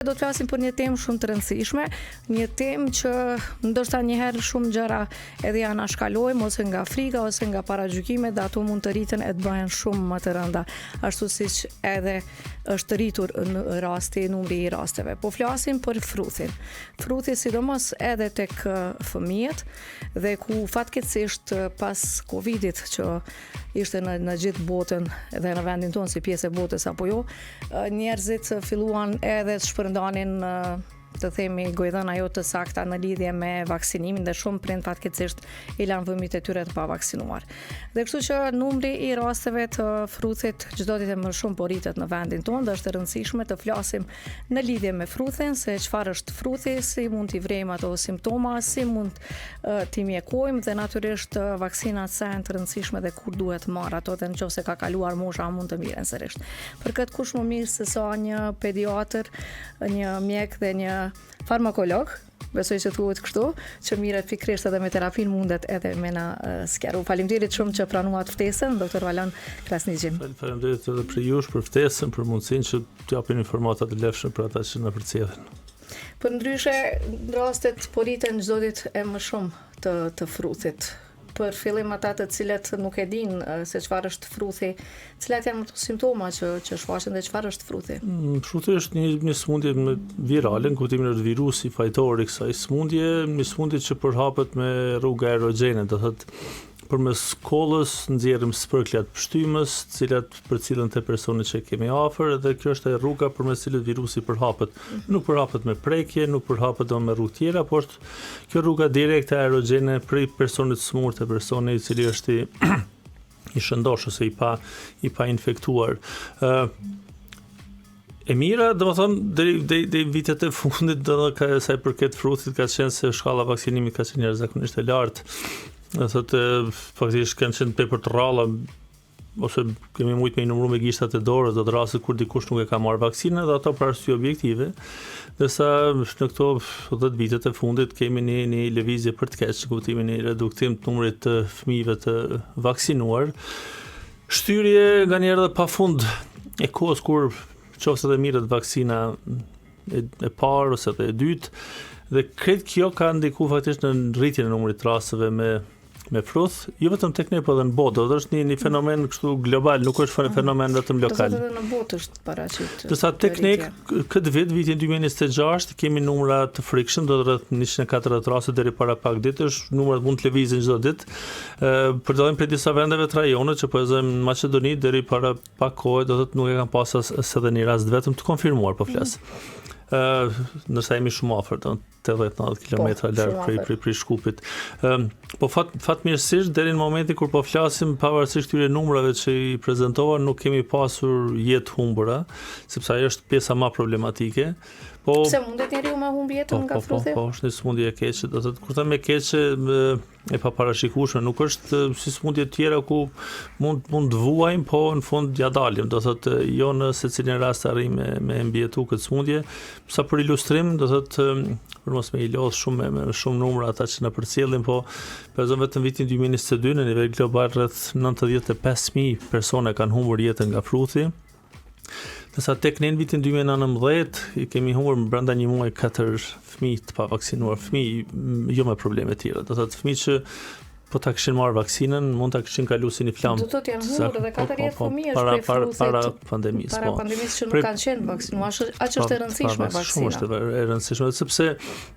Do të flasim për një temë shumë të rëndësishme, një temë që ndoshta njëherë shumë gjëra edhe i anashkalojmë ose nga frika ose nga paragjykimet dhe ato mund të rriten e të bëhen shumë më të rënda, ashtu siç edhe është rritur në rasti numri i rasteve. Po flasim për fruthin. Fruthi sidomos edhe tek fëmijët dhe ku fatkeqësisht pas Covidit që ishte në në gjithë botën dhe në vendin tonë si pjesë e botës apo jo, njerëzit filluan edhe të shpërndanin të themi gojëdhëna jo të sakta në lidhje me vaksinimin dhe shumë prind fatkeqësisht i lanë fëmijët e tyre të pavaksinuar. Dhe kështu që numri i rasteve të fruthit çdo ditë më shumë po rritet në vendin tonë dhe është e rëndësishme të flasim në lidhje me fruthin, se çfarë është fruthi, si mund t'i vrejmë ato simptoma, si mund t'i mjekojmë dhe natyrisht vaksinat sa janë të rëndësishme dhe kur duhet marrë ato dhe në qoftë se ka kaluar mosha mund të merren sërish. Për këtë kush më mirë se sa një pediatër, një mjek dhe një farmakolog, besoj që thuhet kështu, që merret pikërisht edhe me terapinë mundet edhe me na sqaru. Faleminderit shumë që pranuat ftesën, Dr. Valon Krasniqi. Faleminderit edhe prej jush për ftesën, për mundësinë që të japim informata të vlefshme për ata që na përcjellin. Përndryshe, rastet po rriten çdo ditë e më shumë të, të fruthit. Për fillim ata të cilët nuk e dinë se çfarë është fruthi, cilat janë ato simptoma që që shfaqen dhe çfarë është fruthi? Mm, fruthi është një një sëmundje virale, në kuptimin është virusi fajtor i kësaj sëmundje, një sëmundje që përhapet me rrugë aerogjene, do thotë përmes kollës nxjerrim spërkla të pështymës, të cilat përcillen te personi që kemi afër dhe kjo është rruga përmes cilës virusi përhapet. Mhm. Nuk përhapet me prekje, nuk përhapet do me rrugë tjera, por është kjo rruga direkte aerogjene prej personit të sëmurë te personi i cili është i i shëndoshë ose i pa i pa infektuar. Ë E mira, domethënë, deri deri deri vitet e fundit, do të thotë sa i përket fruthit ka qenë se shkalla e vaksinimit ka qenë jashtëzakonisht e lartë. Do thotë faktikisht kanë qenë tepër të rralla ose kemi mujt me i numru me gishtat e dorës, do të rastet kur dikush nuk e ka marrë vaksinën dhe ato për arsye objektive, ndërsa në këto 10 vitet e fundit kemi një, një lëvizje për të keq, në kuptimin një reduktim të numrit të fëmijëve të vaksinuar. Shtyrje nganjëherë edhe pa fund e kohës kur qoftë edhe merret vaksina e, e parë ose edhe e dytë, dhe krejt kjo ka ndiku faktikisht në rritjen e numrit të rasteve me me fruth, jo vetëm tek ne, po edhe në botë, do është një një fenomen kështu global, nuk është mhm. fenomen vetëm lokal. Do të edhe në botë është paraqit. Ndërsa tek ne këtë vit, vitin 2026, kemi numra të frikshëm, do të rreth 140 raste deri para pak ditësh, numrat mund të lëvizin çdo ditë. Ë për dallim prej disa vendeve të rajonit që po e zëmë në Maqedoni deri para pak kohë, do të thotë nuk e kanë pas as, as edhe një rast vetëm të konfirmuar, po flas. Mhm. Ë, ndërsa jemi shumë afër, do 80-90 km po, larg prej prej prej Shkupit. Ëm po fat fatmirësisht deri në momentin kur po flasim pavarësisht këtyre numrave që i prezantova nuk kemi pasur jetë humbura, sepse ajo është pjesa më problematike. Po Pse mundet njeriu me humb jetën po, nga po, fruthi? Po, po, është një sëmundje e keqe, do të thotë kur them e keqe e paparashikueshme, nuk është si sëmundje të tjera ku mund mund të vuajmë, po në fund ja dalim, do thotë jo në secilin rast arrijmë me me mbijetu këtë sëmundje. Sa për ilustrim, do thotë për mos me i lodh shumë me, me shumë numra ata që na përcjellin, po po e zëmë vetëm vitin 2022 në nivel global rreth 95000 persona kanë humbur jetën nga fruthi. Ndërsa tek ne në vitin 2019 i kemi humbur brenda një muaji katër fëmijë të pavaksinuar, fëmijë jo me probleme të tjera. Do të thotë fëmijë që po ta kishin marrë vaksinën, mund ta kishin kaluar si një flamë. Do të thotë janë humbur edhe katër po, po, po, fëmijë para para para pandemisë, para po. pandemisë që nuk kanë qenë vaksinuar, aq është e rëndësishme vaksina. Shumë është e rëndësishme, sepse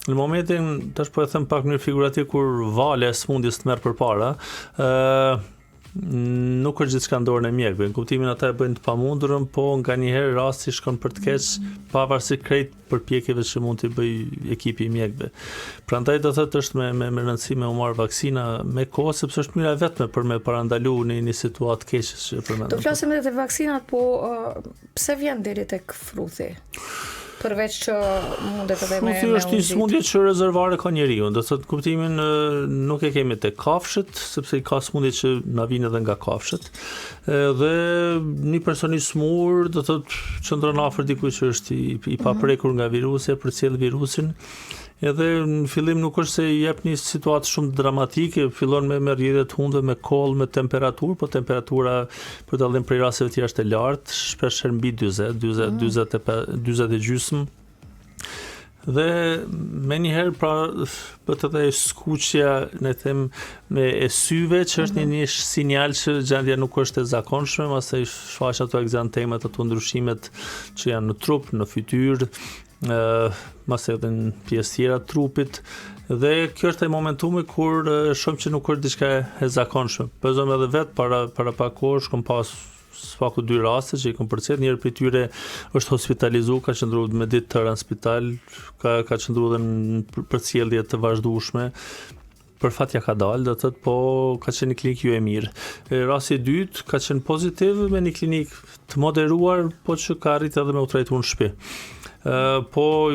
në momentin tash po e them pak në mënyrë figurative kur vala e sëmundjes të merr përpara, ë nuk është gjithçka në dorën e mjekëve. Në kuptimin ata e bëjnë të pamundurën, po nganjëherë rasti shkon për të keq, pavarësisht krejt përpjekjeve që mund t'i bëjë ekipi i mjekëve. Prandaj do thotë është me me, me rëndësi me u marr vaksina me kohë sepse është mënyra e vetme për me parandalu një një situatë të keqe që përmendëm. Do flasim edhe te vaksinat, po uh, Pse vjen deri tek fruthi? Përveç që mundet edhe me Fruthi është një sëmundje që rezervar e ka njeriu, do të thotë kuptimin nuk e kemi te kafshët, sepse i ka sëmundje që na vijnë edhe nga kafshët. Dhe një person i smur, do të thotë qëndron afër dikujt që është i, i mhm. paprekur nga virusi, e përcjell virusin. Edhe në fillim nuk është se jep një situatë shumë dramatike, fillon me me rrjedhje të hundëve, me kollë, me temperaturë, po temperatura për dallim prej rasteve të tjera është e lartë, shpesh herë mbi 40, 40, mm. 45, 40 e gjysmë. Dhe menjëherë pra bëhet edhe skuqja, ne them me e syve që është një, mhm. një sinjal që gjendja nuk është e zakonshme, masnej shfaqen ato ekzantemat, ato ndryshimet që janë në trup, në fytyrë, ë masnej edhe në pjesë tjera të trupit dhe kjo është ai momentumi kur shohim që nuk është diçka e zakonshme. Po zëmë edhe vet para para pak kohësh kam pas së paku dy raste që i kom përcjell, njëri prej tyre është hospitalizu, ka qëndru me ditë të tëra në spital, ka ka qëndru edhe në përcjellje të vazhdueshme. Për fat ja ka dalë, do të thotë po ka qenë një klinikë jo e mirë. E, rasti i dytë ka qenë pozitiv me një klinikë të moderuar, po që ka arritë edhe me u trajtu në shtëpi. Po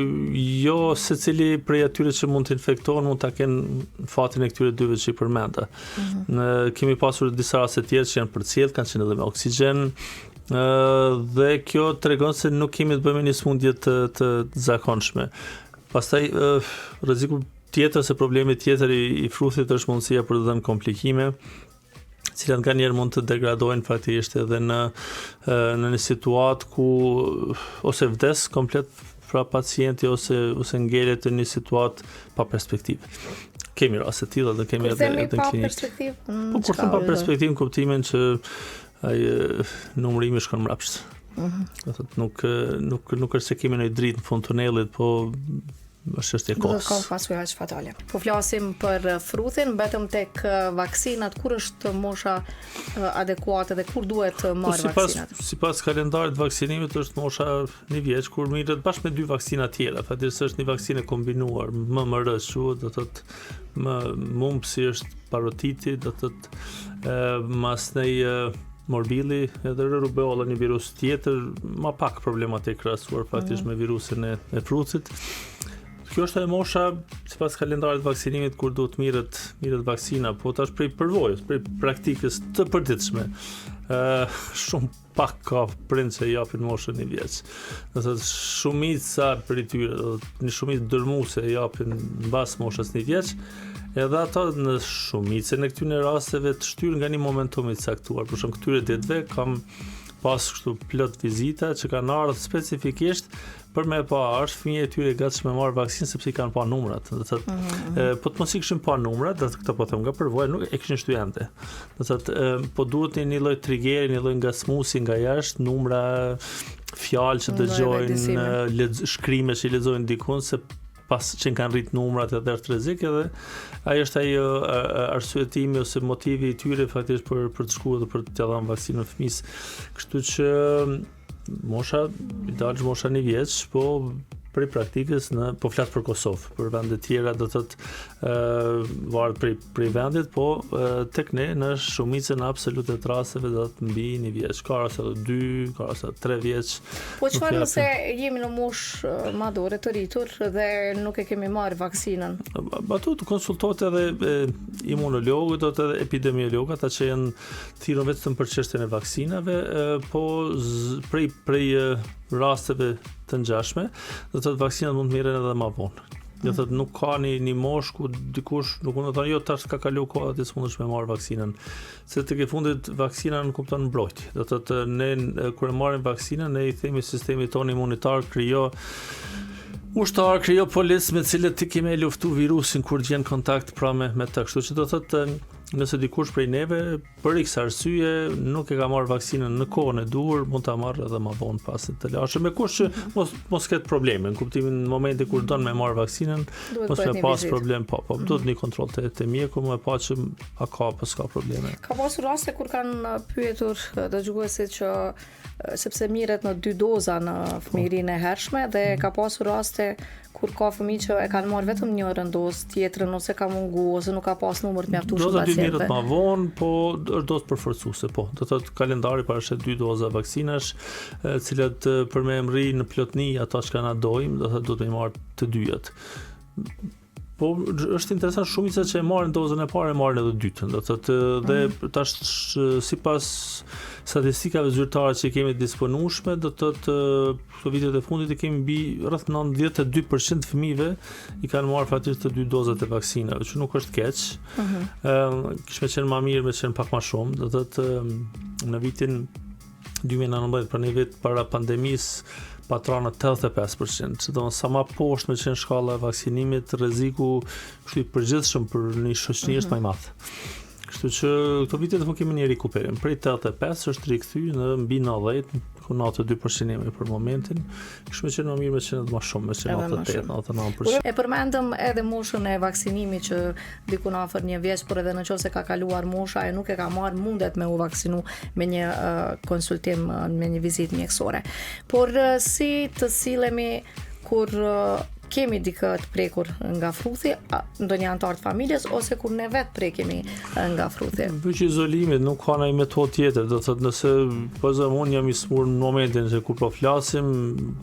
jo secili prej atyre që mund të infektohen mund ta kenë fatin e këtyre dyve që i përmenda. Mm -hmm. Në kemi pasur disa raste të tjera që janë përcjell, kanë qenë edhe me oksigjen, dhe kjo tregon se nuk kemi të bëjmë me një sëmundje të të zakonshme. Pastaj rreziku tjetër se problemi tjetër i, i fruthit është mundësia për të dhënë komplikime, të cilat nganjëherë mund të degradojnë faktikisht edhe në në një situatë ku ose vdes komplet pra pacienti ose ose ngelet në një situatë pa perspektivë. Kemi raste të tilla dhe kemi edhe edhe në klinikë. Perspektivë, mm, po kur them pa perspektivë në kuptimin që ai numërimi shkon mbrapsht. Mm -hmm. Do thotë nuk nuk nuk është se kemi ndonjë dritë në fund tunelit, po është çështje e kohës. Do të ka pasoja aq fatale. Po flasim për eh, fruthin, vetëm tek eh, vaksinat, kur është mosha eh, adekuate dhe kur duhet të po, marrë po, sipas, vaksinat? Sipas kalendarit të vaksinimit është mosha një vjeç kur merret bashkë me dy vaksina tjera. Faktikisht është një vaksinë e kombinuar, MMR quhet, do të thotë M mumpsi është parotiti, do të thotë masnej morbilli edhe rubeola një virus tjetër ma pak problematik krahasuar faktikisht mm. me virusin e, e fruthit. Kjo është e mosha sipas kalendarit të vaksinimit kur duhet mirret mirret vaksina, po tash prej përvojës, prej praktikës të përditshme. Ë uh, shumë pak ka prind që japin moshën një vjeç. Do thotë shumica prej tyre, do thotë një shumicë dërmuese e japin mbas moshës një vjeç, edhe ato në shumicën e këtyre rasteve të shtyrë nga një momentum i caktuar. Për shembull këtyre ditëve kam pas kështu plot vizita që kanë ardhur specifikisht për me pa a është fëmija e tyre i gatshëm me marrë vaksinë sepse i kanë pa numrat. Do thotë, mm -hmm. po të mos i kishin pa numrat, do të këtë po them nga përvoja, nuk e kishin shty ende. Do thotë, po duhet një, një lloj trigeri, një lloj ngacmuesi nga jashtë, numra, fjalë që dëgjojnë, lex, shkrime që i lexojnë dikun se pas që kanë rrit numrat edhe është rrezik edhe ai është ai arsyetimi ose motivi i tyre faktikisht për për të shkuar dhe për t'ia dhënë vaksinën fëmijës. Kështu që Mosha, ideale është mosha një vjeç, po prej praktikës në po flas për Kosovë, për vende tjera do të thotë ë varet prej prej vendit, po tek ne në shumicën absolute të rasteve do të mbi një vjeç, ka raste edhe 2, ka raste edhe 3 vjeç. Po çfarë nëse jemi në moshë madhore të rritur dhe nuk e kemi marrë vaksinën? Ato të konsultohet edhe imunologu, do të edhe epidemiologu, ata që janë thirrur vetëm për çështjen e vaksinave, po prej prej rasteve të ngjashme, do të thotë vaksinat mund të merren edhe më vonë. Do të thotë nuk ka një një moshë ku dikush nuk mund të thonë jo tash ka kalu koha ti s'mundesh me marr vaksinën. Se tek e fundit vaksina nënkupton mbrojtje. Do të thotë ne kur e marrim vaksinën ne i themi sistemit tonë imunitar krijo ushtar, krijo polic me të cilët ti ke me luftu virusin kur të vjen kontakt pra me me të. Kështu që do të thotë Nëse dikush prej neve për X arsye nuk e ka marrë vaksinën në kohën e duhur, mund ta marrë edhe më vonë pas të lashë, me kusht që mos mos ketë probleme, në kuptimin në momentin kur don me marrë vaksinën, mos me pas problem, po, po, duhet mhm. një kontroll te te mjeku, me pa që a ka apo s'ka probleme. Ka pasur raste kur kanë pyetur dëgjuesit që sepse mirret në dy doza në fëmijërinë e hershme dhe mm. ka pasur raste kur ka fëmijë që e kanë marrë vetëm njërën dozë, tjetrën ose ka mungu ose nuk ka pas numër të mjaftueshëm pacientëve. Doza dy mirret më vonë, po është dozë përforcuese, po. Do të thotë kalendari parasheh dy doza vaksinash, të cilat për me mrri në plotni ato çka na dojmë, do të thotë duhet me marrë të dyjat. Po është interesant shumica që e marrin dozën e parë e marrin edhe dytën, do të thotë dhe mm. tash sipas statistikave zyrtare që kemi të disponueshme, do të thotë këto vitet e fundit i kemi mbi rreth 92% të fëmijëve i kanë marrë faktikisht të dy dozat e vaksinave, që nuk është keq. Ëh, mm -hmm. kish me qenë më mirë me qenë pak më shumë, do të thotë në vitin 2019 për një vit para pandemisë. Patrana 85%, që do sa ma poshtë me qenë shkalla e vaksinimit, rreziku kështu i përgjithshëm për një shoqëni është mm -hmm. më i madh. Kështu që këto vitet po kemi një rikuperim. Prej 85 është rikthy në mbi 90, ku 92% jemi për momentin. Kështu me qenë më mirë me qenë edhe më shumë, me qenë 98, 99%. E përmendëm edhe moshën e vaksinimit që diku në afër një vjeç, por edhe në qoftë se ka kaluar mosha e nuk e ka marrë, mundet me u vaksinu me një konsultim, me një vizitë mjekësore. Por si të sillemi kur kemi dikë të prekur nga fruthi, ndonjë anëtar të familjes ose kur ne vetë prekemi nga fruthi. Veç izolimit nuk ka ndonjë metodë tjetër, do të thotë nëse po zëmë unë jam i smur në momentin që kur po flasim,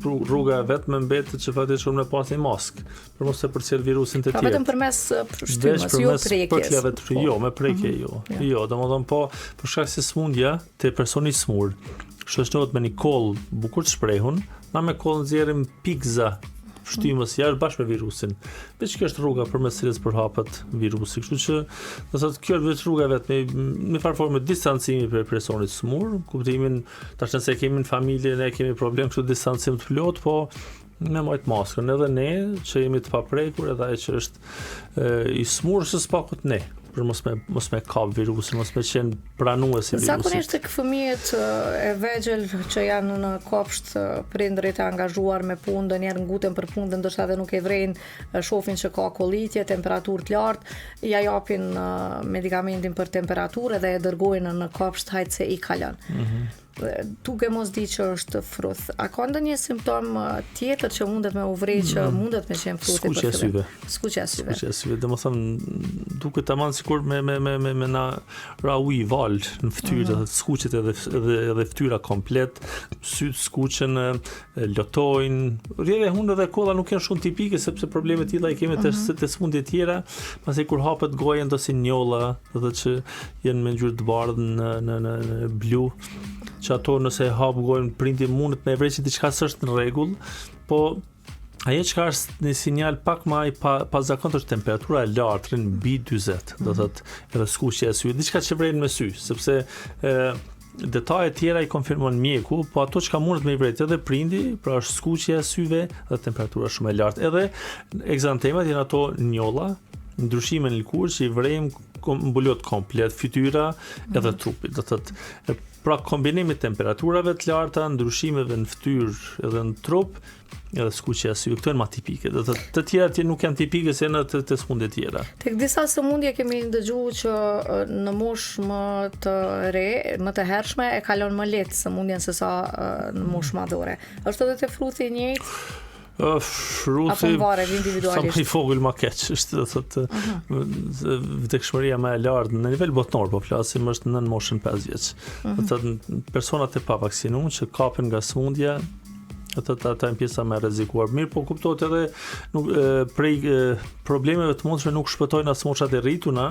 rruga e vetme mbetet që faktikisht me pas një maskë, për mos e përcjell virusin te pra, tjerët. Vetëm përmes shtymës, jo prekjes. Përmes po. jo, me prekje mm -hmm. jo. Ja. Jo, domethënë po për shkak se smundja te personi i smur shoqërohet me një kollë bukur të shprehun, na me kollë nxjerrim pikëza shtymës jashtë bashkë me virusin. Veç kjo është rruga përmes cilës përhapet virusi. Kështu që, do thotë kjo është veç rruga e vetme, në farë forme distancimi prej personit smur, kuptimin tash nëse kemi në familje ne kemi problem kështu distancim të plotë, po me majt maskën edhe ne që jemi të paprekur edhe ai që është e, i smur së pakut ne për mos me mos me kap virusin, mos me qenë pranues i virusit. Zakonisht tek fëmijët e vegjël që janë në kopsht, prindërit e angazhuar me punë, ndonjëherë nguten për punë dhe ndoshta edhe nuk e vrejnë, shohin që ka kollitje, temperaturë të lartë, ja japin medikamentin për temperaturë dhe e dërgojnë në kopsht hajt se i kalon. Mm -hmm. Duke mos di që është fruth. A ka ndonjë simptom tjetër që mundet me u vrej që mm. mundet me qenë fruthi për fillim? Skuqja e Skuqja e syve. Skuqja e syve. Domethënë, duket tamam sikur me, me, me, me, me na ra ujë valë në fytyrë, mm -hmm. skuqet edhe, edhe, edhe fytyra komplet, sytë skuqen, lotojnë, rrjedhja e hundës dhe kolla nuk janë shumë tipike, sepse probleme të tilla i kemi te, mm -hmm. te sëmundje tjera, pasi kur hapet goja do si njolla, do të që janë me ngjyrë të bardhë në në në, në blu, që ato nëse e hap gojën prindi mundet me vrejt që diçka s'është në rregull, po ajo çka është një sinjal pak më i pa pazakontë është temperatura e lartë, rrin mbi 40, do mhm. thotë edhe skuqja e syve, diçka që vren me sy, sepse ë detajet tjera i konfirmon mjeku, po ato çka mundet me i vrejt edhe prindi, pra është skuqja e syve dhe temperatura shumë e lartë. Edhe ekzantemat janë ato njolla, ndryshime në lëkurë që i vrejmë mbulohet komplet fytyra edhe mm -hmm. trupi. Do thotë pra kombinimi i temperaturave të larta, ndryshimeve në fytyrë edhe në trup, edhe skuqja e syve, këto janë më tipike. Do thotë të tjerat që nuk janë tipike se janë të, të sëmundje tjera. Tek disa sëmundje kemi dëgjuar që në moshë më të re, më të hershme e kalon më lehtë sëmundjen se sa në moshë madhore. Është edhe te fruthi i njëjtë? Fruthi Apo varet individualisht. Sa më i vogël më keq është, do thotë uh mhm. -huh. vdekshmëria më e lartë në nivel botëror po flasim është nën moshën 5 vjeç. Uh mhm. -huh. Do thotë personat e pavaksinuar që kapen nga sëmundja do thotë ata janë pjesa më e rrezikuar. Mirë, po kuptohet edhe nuk e, prej e, problemeve të mundshme nuk shpëtojnë as moshat e rritura,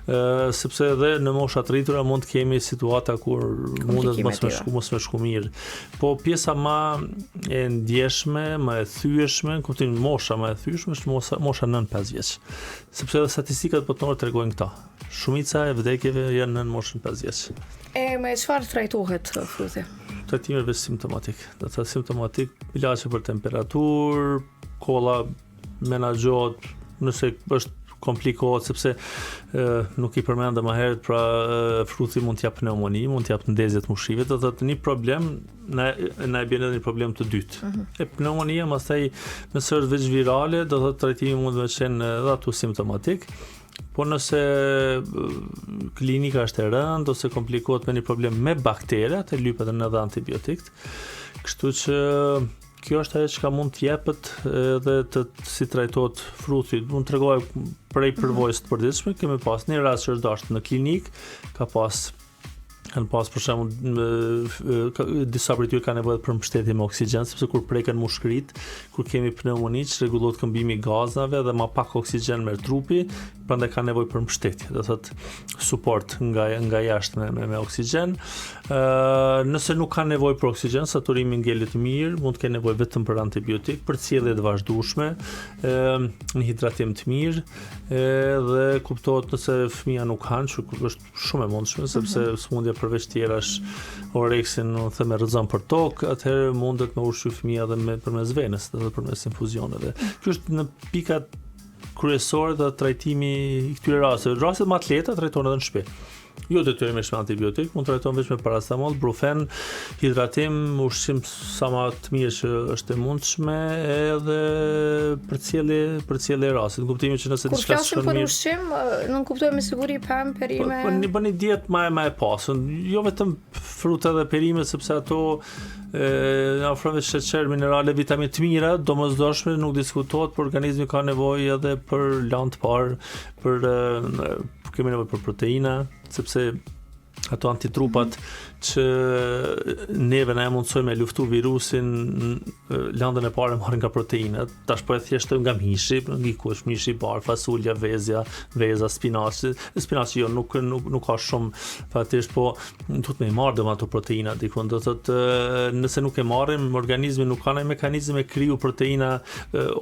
ë sepse edhe në moshat e rritura mund të kemi situata kur mundet mos me shku, mos me shku mirë. Po pjesa më e ndjeshme, më e thyeshme, në kuptim mosha më e thyeshme është mosha mosha nën 5 vjeç. Sepse edhe statistikat botërore tregojnë këta. Shumica e vdekjeve janë nën moshën 5 vjeç. E me çfarë trajtohet fruthi? Trajtimi është simptomatik. Do të thotë simptomatik, ilaçe për temperaturë, kolla menaxhohet nëse është komplikohet sepse e, nuk i përmenda më herët, pra e, fruthi mund të jap pneumoni, mund të jap ndezje të mushive, do të thotë një problem na na e bën edhe një problem të dytë. Uh mhm. -huh. E pneumonia pastaj nëse është veç virale, do të thotë trajtimi mund të qenë edhe aty simptomatik. Po nëse klinika është e rëndë ose komplikohet me një problem me baktere, atë lypet edhe antibiotikt. Kështu që kjo është ajo çka mund të jepet edhe të si trajtohet fruthi. Mund të tregoj prej mhm. përvojës të përditshme, kemi pas një rast që është dashur në klinikë, ka pas kanë pas për shembull disa prej tyre kanë nevojë për mbështetje me oksigjen sepse kur preken mushkëritë, kur kemi pneumoni, çrregullohet këmbimi i gazrave dhe ma pak oksigjen merr trupi, prandaj ka nevojë për mbështetje, do thotë suport nga nga jashtë me me, me oksigjen. Ë nëse nuk ka nevojë për oksigjen, saturimi ngelet mirë, mund të kenë nevojë vetëm për antibiotik, përcjellje të vazhdueshme, ë një hidratim të mirë, edhe kuptohet nëse fëmija nuk han, që është shumë e mundshme sepse mm -hmm. sëmundja përveç tjerash oreksin, do të them e rrëzon për tokë, atëherë mundet me ushqy fëmija edhe me përmes venës, dhe përmes infuzioneve. Kjo është në pikat kryesore të trajtimi i këtyre rasteve. Rastet më të lehta trajtohen edhe në shtëpi. Jo detyrimisht me antibiotik, mund të trajtohen vetëm me paracetamol, brufen, hidratim, ushqim sa më të mirë që është e mundshme, edhe përcjellje, përcjellje e rastit. Në kuptimin që nëse diçka s'shkon mirë. Kur flasim për ushqim, nënkuptojmë me siguri pemë, perime. Po, po një bëni dietë më më e pasur, jo vetëm fruta dhe perime sepse ato e na ofrojnë sheqer, minerale, vitamina të mira, domosdoshme nuk diskutohet, por organizmi ka nevojë edhe për landë të parë, për e, kemi nevojë për proteina, sepse ato antitrupat mm -hmm. që neve na e mundësojnë me luftu virusin landën e parë e marrin nga proteinat tash po e thjeshtojmë nga mishi nga kush mishi i bardhë fasulja vezja veza spinaqi spinaqi jo nuk nuk nuk ka shumë faktikisht po duhet me i marrë dhe ato proteina dikun do thotë nëse nuk e marrim organizmi nuk ka ndonjë mekanizëm me kriju proteina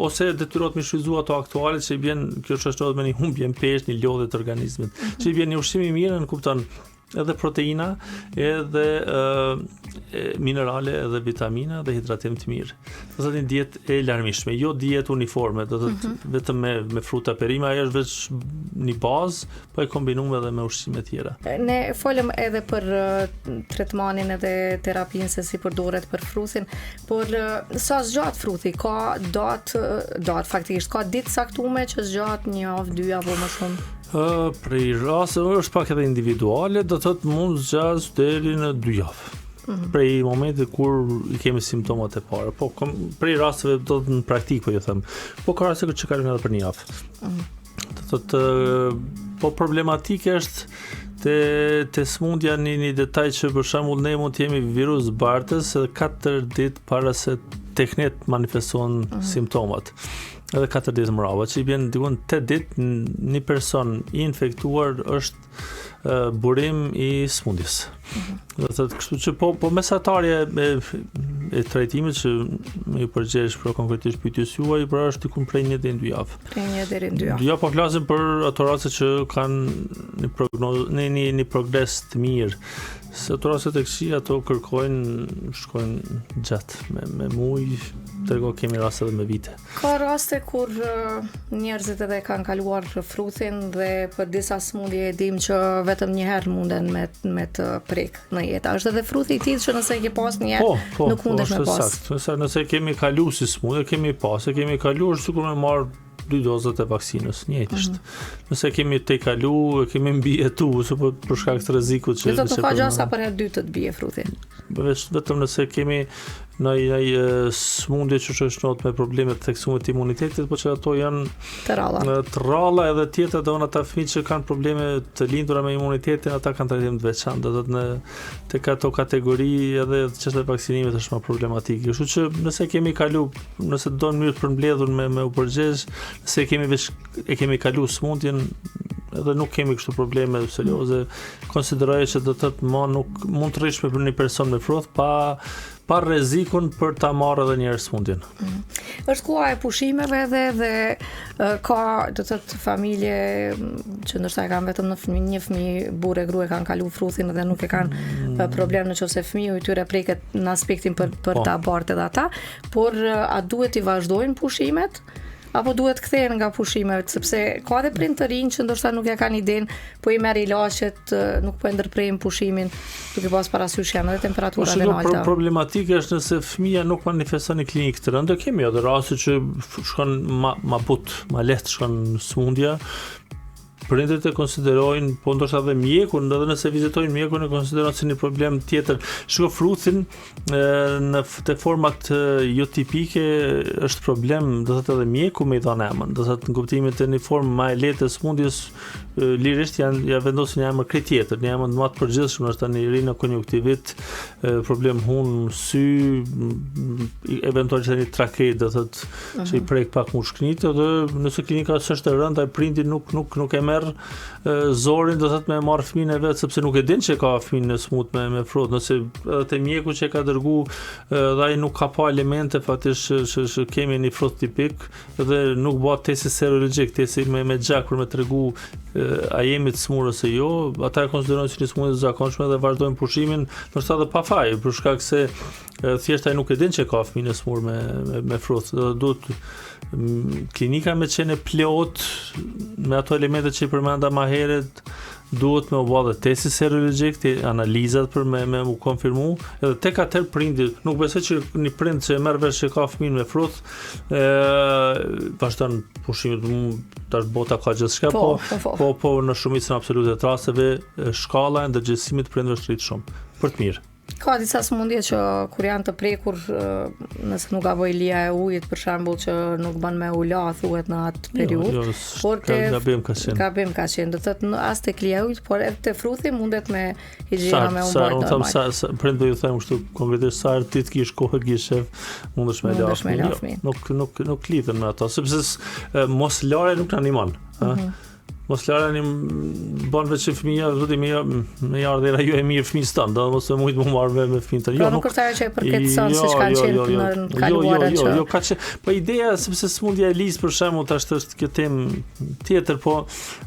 ose detyrohet me shfrytëzu ato aktuale që i bjen kjo shoqërohet me një humbje në peshë, një lodhje të organizmit. Mm -hmm. Që i bjen një ushqim i mirë, nënkupton edhe proteina, edhe e, minerale, edhe vitamina dhe hidratim të mirë. Do të thotë një dietë e larmishme, jo dietë uniforme, do të thotë mm -hmm. vetëm me me fruta, perime, ajo është veç një bazë, po e kombinuar edhe me ushqime tjera. Ne folëm edhe për tretmanin edhe terapinë se si përdoret për fruthin, por sa zgjat fruthi? Ka datë, datë faktikisht ka ditë caktume që zgjat një javë, dy apo më shumë? Ë prej rasteve është pak edhe individuale, do të thotë mund zgjas deri në dy javë. Mm -hmm. Prej momentit kur i kemi simptomat e para. Po kom, prej rasteve do të në praktikë po ju them. Po ka raste që kalojnë edhe për një javë. Mm -hmm. Do të thotë po problematike është te te sëmundja një një detaj që për shembull ne mund të jemi virus bartës edhe 4 ditë para se tek ne të manifestohen mm -hmm. simptomat. Edhe 4 ditë mbrapa, që i bjen dikun 8 ditë një person i infektuar është burim i sëmundjes. Mm -hmm. Do të thotë kështu që po po mesatarja e, e trajtimit që me iu përgjigj për konkretisht pyetjes juaj, pra është diku prej 1 deri në 2 javë. Prej 1 deri në 2 javë. Dy javë po flasim për ato raste që kanë një prognozë, një një, një progres të mirë. Se ato rastet e këqija ato kërkojnë shkojnë gjatë me me muaj, trego kemi raste edhe me vite. Ka raste kur njerëzit edhe kanë kaluar fruthin dhe për disa sëmundje e dim që vetëm një herë munden me me të prek në jetë. A është edhe fruthi i tillë që nëse e ke pas një herë po, po, nuk mundesh po, me pas. Saktë, nëse nëse kemi kalu si sëmundje, kemi pas, e kemi kalu është sikur me marr dy dozat e vaksinës, njëjtë është. Mm -hmm. Nëse kemi tejkalu, e kemi mbijetu, se po për shkak të rrezikut që Do të ka gjasa për herë dytë të të bie fruthi. Veç vetëm nëse kemi naj naj sëmundje që shoqërohet me probleme të theksuara të imunitetit, po që ato janë të rralla. Të rralla edhe tjetra do ata fëmijë që kanë probleme të lindura me imunitetin, ata kanë trajtim të veçantë, do të thotë në tek ato kategori edhe çështja e vaksinimit është më problematike. Kështu që nëse kemi kalu, nëse do në mënyrë të përmbledhur me me u përgjigj, nëse kemi veç e kemi kalu sëmundjen edhe nuk kemi kështu probleme serioze, konsideroj që do të thotë më nuk mund të rrish me për një person me fruth pa pa rrezikun për ta marrë edhe një herë sëmundjen. Mm. Është koha e pushimeve edhe dhe ka do të thotë familje që ndoshta e kanë vetëm në fëmijë, një fëmijë burrë e grua kanë kalu fruthin dhe nuk e kanë mm. problem në qoftë se fëmiu i tyre preket në aspektin për për po. ta bartë edhe ata, por a duhet t'i vazhdojnë pushimet? Apo duhet kthehen nga pushimet, sepse ka edhe prind të rinj që ndoshta nuk e kanë idenë, po i merr ilaçet, nuk po e ndërprejnë pushimin, duke pas parasysh janë edhe temperaturat po, e nalta. Pro problematike është nëse fëmija nuk manifeston një klinikë të rëndë, kemi edhe raste që shkon ma, ma but, ma lehtë shkon sëmundja, Prindërit e konsiderojnë, po ndoshta edhe mjekun, edhe nëse vizitojnë mjekun e konsiderojnë si një problem tjetër. Shiko fruthin në te format jo tipike është problem, do thotë edhe mjeku me i dhënë emër, do thotë në kuptimin te një formë më e lehtë e sëmundjes lirisht janë ja vendosin një emër krejt tjetër, një emër më të përgjithshëm, është një rinokonjunktivit, problem hun, sy, eventualisht një trakeit, do thotë uh -huh. që i mhm. prek pak mushknitë dhe nëse klinika s'është e rëndë, ai prindi nuk nuk nuk e merr zorin, do thotë me marr fëmijën e vet sepse nuk e din që ka fëmijën e smut me me fruth, nëse edhe te mjeku që e ka dërgu dhe ai nuk ka pa elemente faktikisht që, që, që kemi një fruth tipik dhe nuk bëhet testi serologjik, testi me me gjak për me tregu a jemi të smur ose jo, ata e konsiderojnë si një sëmundje të zakonshme dhe vazhdojnë pushimin, ndoshta edhe pa faj, për shkak se thjesht ai nuk e din që ka fëmijën e smur me me, me fruth. Do duhet klinika me qenë e plot me ato elemente që i përmenda ma herët, duhet me u bë edhe testi serologjik, te analizat për me me u konfirmu, edhe tek atëherë prindi, nuk besoj që një prind që e merr vesh që ka fëmijën me fruth, ë vazhdon pushimet, tash bota ka gjithçka, po po, po, po, po në shumicën absolute të rasteve shkalla e ndërgjegjësimit të prindërve është rritë shumë për të mirë. Ka disa sëmundje që kur janë të prekur, nëse nuk gaboj lija e ujit për shembull që nuk bën me u la thuhet në atë jo, periudhë. Jo, jo, por te gabim ka qenë. Gabim ka qenë, do thotë as tek lija e ujit, por edhe te fruthi mundet me higjiena me u mbajt normal. Sa, sa, prindve ju them kështu konkretisht sa herë ti të kish kohë kish qef, mundesh me la fëmijën. Jo, nuk nuk nuk lidhen me ato, sepse mos larja nuk na ndihmon, ëh. Mm -hmm. Mos larja një bën veç që fëmija, zoti mi me i ardhë era jo e mirë fëmijës tënd, do mos e mujt mu marrë me, me fëmijën tënd. Jo, pra nuk është ajo që e përkeqëson jo, siç kanë jo, qenë jo, jo, në kaluarën jo, jo, jo, ka qenë, po ideja sepse sëmundja e lisë për shembull tash është kjo temë tjetër, po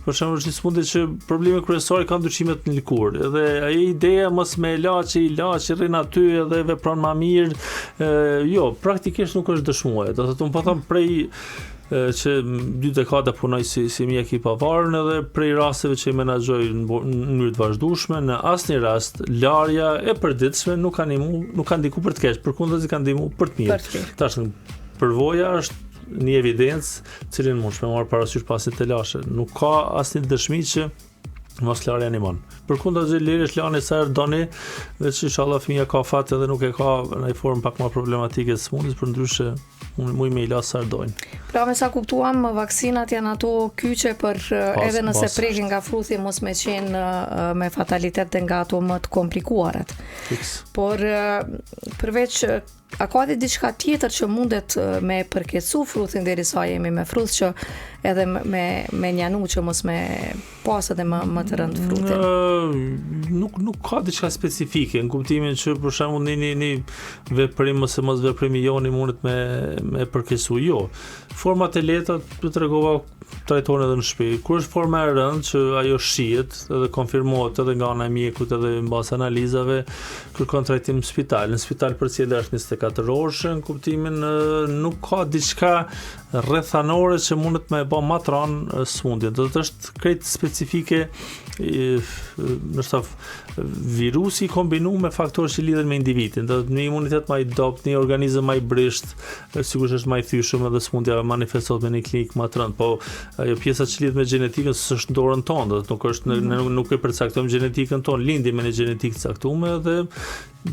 për shembull është një sëmundje që problemi kryesor ka ndryshimet në lëkurë. Edhe ajo ideja mos me ilaçe, ilaçe rrin aty edhe vepron më mirë, e, jo, praktikisht nuk është dëshmuar. Do të thotë unë po them prej që dy dekada punoj si, si mjek i pavarur edhe prej rasteve që i menaxhoj në mënyrë të vazhdueshme, në asnjë rast larja e përditshme nuk ka ndihmu, nuk ka ndiku për të keq, përkundrazi ka ndihmu për të mirë. Tash përvoja është një evidencë cilën mund me marrë parasysh pa asnjë telashe. Nuk ka asnjë dëshmi që mos larja ndihmon. Përkundrazi lirisht lani sa herë doni, veç inshallah fëmija ka fat edhe nuk e ka në një formë pak më problematike të sëmundjes, përndryshe muj me i la sa herë dojnë. Pra me sa kuptuam, vaksinat janë ato kyçe për pas, edhe nëse preken nga fruthi mos me qenë me fatalitet dhe nga ato më të komplikuarat. Fiks. Por përveç A ka edhe diçka tjetër që mundet me përkeqësu fruthin derisa jemi me fruth që edhe me me njanu që mos me pas edhe më më të rëndë fruthin? Nuk nuk ka diçka specifike në kuptimin që për shembull një një një veprim ose mos veprim i joni mundet me me përkeqësu. Jo. Format e lehta të tregova trajtohen edhe në shtëpi. Kur është forma e rëndë që ajo shihet edhe konfirmohet edhe nga ana e mjekut edhe në bazë analizave, kërkon trajtim në spital. Në spital përcjellja është 24 orëshe, në kuptimin nuk ka diçka rrethanore që mundet me e bë më të rëndë sëmundjen. Do të është krejt specifike ndoshta virusi i kombinu me faktorë që lidhen me individin, do të një imunitet më i dobët, një organizëm më i brisht, sigurisht është më i thyeshëm edhe sëmundja manifestohet me një klinikë më të rëndë, po ajo pjesa që lidhet me gjenetikën s'është në dorën tonë, do të nuk është mm -hmm. ne nuk e përcaktojmë gjenetikën tonë, lindim me një gjenetikë të caktuar dhe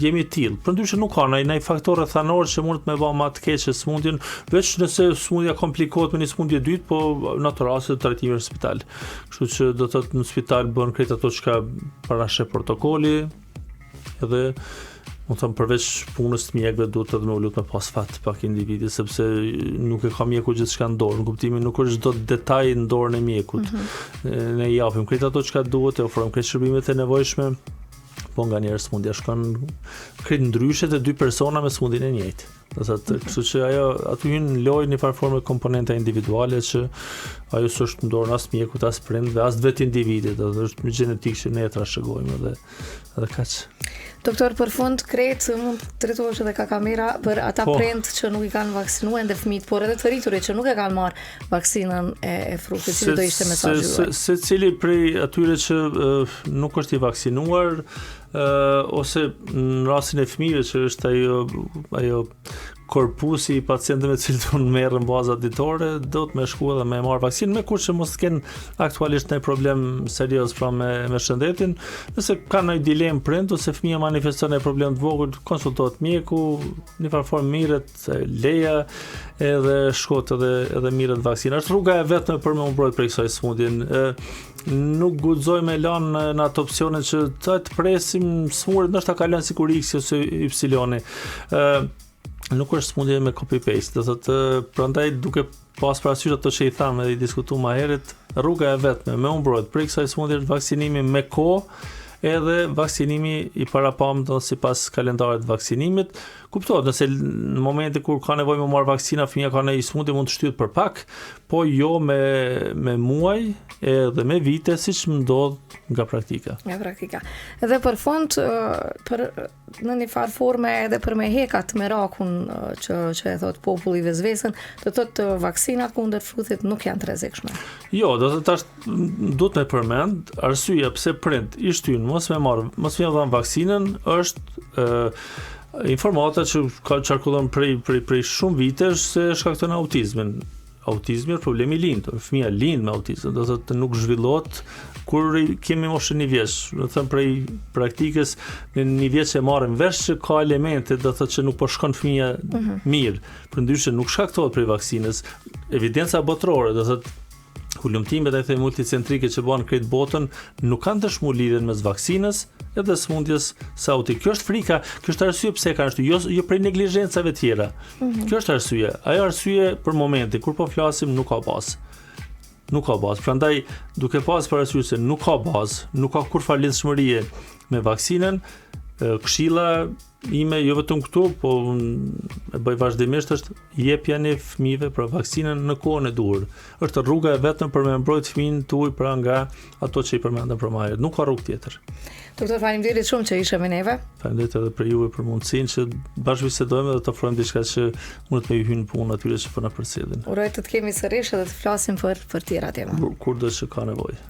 jemi të tillë. Përndryshe nuk ka ndonjë faktor rrethanor që mundet me bë më të keqe sëmundjen, veç nëse sëmundja komplikohet me një sëmundje të dytë, po në ato raste trajtimi është në spital. Kështu që do të thotë në spital bën krejt ato çka parasheh protokoli, edhe Unë them përveç punës të mjekëve duhet edhe me u lut me pas fat pak individi sepse nuk e ka mjeku gjithçka në dorë, në kuptimin nuk është çdo detaj në dorën e mjekut. Mm -hmm. Ne i japim krejt ato çka duhet, e ofrojmë krejt shërbimet e nevojshme, po nganjëherë sëmundja shkon krejt ndryshe te dy persona me sëmundjen e njëjtë. Do të thotë, kështu që ajo aty hyn në lojë një farë forme komponenta individuale që ajo s'është në dorën as mjekut, as prindve, as vetë individit, do të thotë është një gjenetikë që ne e trashëgojmë edhe edhe kaq. Doktor, për fund krejt mund të drejtohesh edhe ka kamera për ata po. prind që nuk i kanë vaksinuar ende fëmijët, por edhe të rriturit që nuk e kanë marrë vaksinën e, e fruthit, cili do ishte mesazhi juaj? Secili prej atyre që uh, nuk është i vaksinuar, uh, ose në rastin e fëmijëve që është ajo ajo Korpusi i pacientëve me të cilët unë merrem në baza ditore, do të me shku edhe me marrë vaksinë, me kusht që mos të kenë aktualisht një problem serioz pra me, me shëndetin. Nëse ka ndonjë dilemë prind ose fëmija manifeston një problem të vogël, konsultohet mjeku, në një farë formë mirret leja edhe shkohet edhe edhe mirret vaksina. Është rruga e vetme për me u mbrojt prej kësaj sëmundje. Nuk guxoj me lanë në atë opsionin që të, të presim sëmuret, ndoshta kalon sikur X ose Y. Ë nuk është sëmundje me copy paste, do thotë prandaj duke pas parasysh ato që i thamë edhe i diskutuam më herët, rruga e vetme me u mbrojt prej kësaj sëmundje është vaksinimi me kohë, edhe vaksinimi i paraparë do sipas kalendarit të vaksinimit. Kuptohet, nëse në momentin kur ka nevojë me marr vaksina, fëmija ka ndonjë sëmundje mund të shtyhet për pak, po jo me me muaj edhe me vite siç më ndodh nga praktika. Nga praktika. Edhe për fund për në një farë forme edhe për me hek atë merakun që, që e thot populli vesvesen, do të thotë vaksinat kundër fruthit nuk janë të rrezikshme. Jo, do të tash duhet me përmend arsyeja pse prind i shtyn mos me marr, mos me dhën vaksinën është ë informata që ka qarkullon prej prej prej shumë vitesh se shkakton autizmin. Autizmi është problem i lindur, fëmija lind me autizëm, do të thotë nuk zhvillohet kur kemi moshën një vjeç, do të thënë prej praktikës në një vjeç e marrim vesh që ka elemente, do të thotë që nuk po shkon fëmija mm -hmm. mirë. Përndryshe nuk shkaktohet prej vaksinës. Evidenca botërore, do të thotë hulumtimet e themi multicentrike që bëhen krejt botën nuk kanë dëshmu lidhjen mes vaksinës edhe sëmundjes së autizmit. Kjo është frika, kjo është arsye pse kanë ashtu, jo jo prej neglizhencave tjera. Mm -hmm. Kjo është arsye. Ajo arsye për momentin kur po flasim nuk ka bazë. Nuk ka bazë. Prandaj duke pas parasysh se nuk ka bazë, nuk ka kurrfarë lidhshmërie me vaksinën, këshilla ime jo vetëm këtu, po e bëj vazhdimisht është jepjani fëmijëve pra vaksinën në kohën e duhur. Është rruga e vetme për me mbrojt fëmijën tuaj pra nga ato që i përmendëm për më herët. Nuk ka rrugë tjetër. Doktor, faleminderit shumë që ishe me neve. Faleminderit edhe për juve për mundësinë që bashkëbisedojmë dhe të ofrojmë diçka që mundet me ju hy në punë atyre që po na përcjellin. Uroj të të kemi sërish edhe të flasim për për tjera tema. Kur, kurdo që ka nevojë.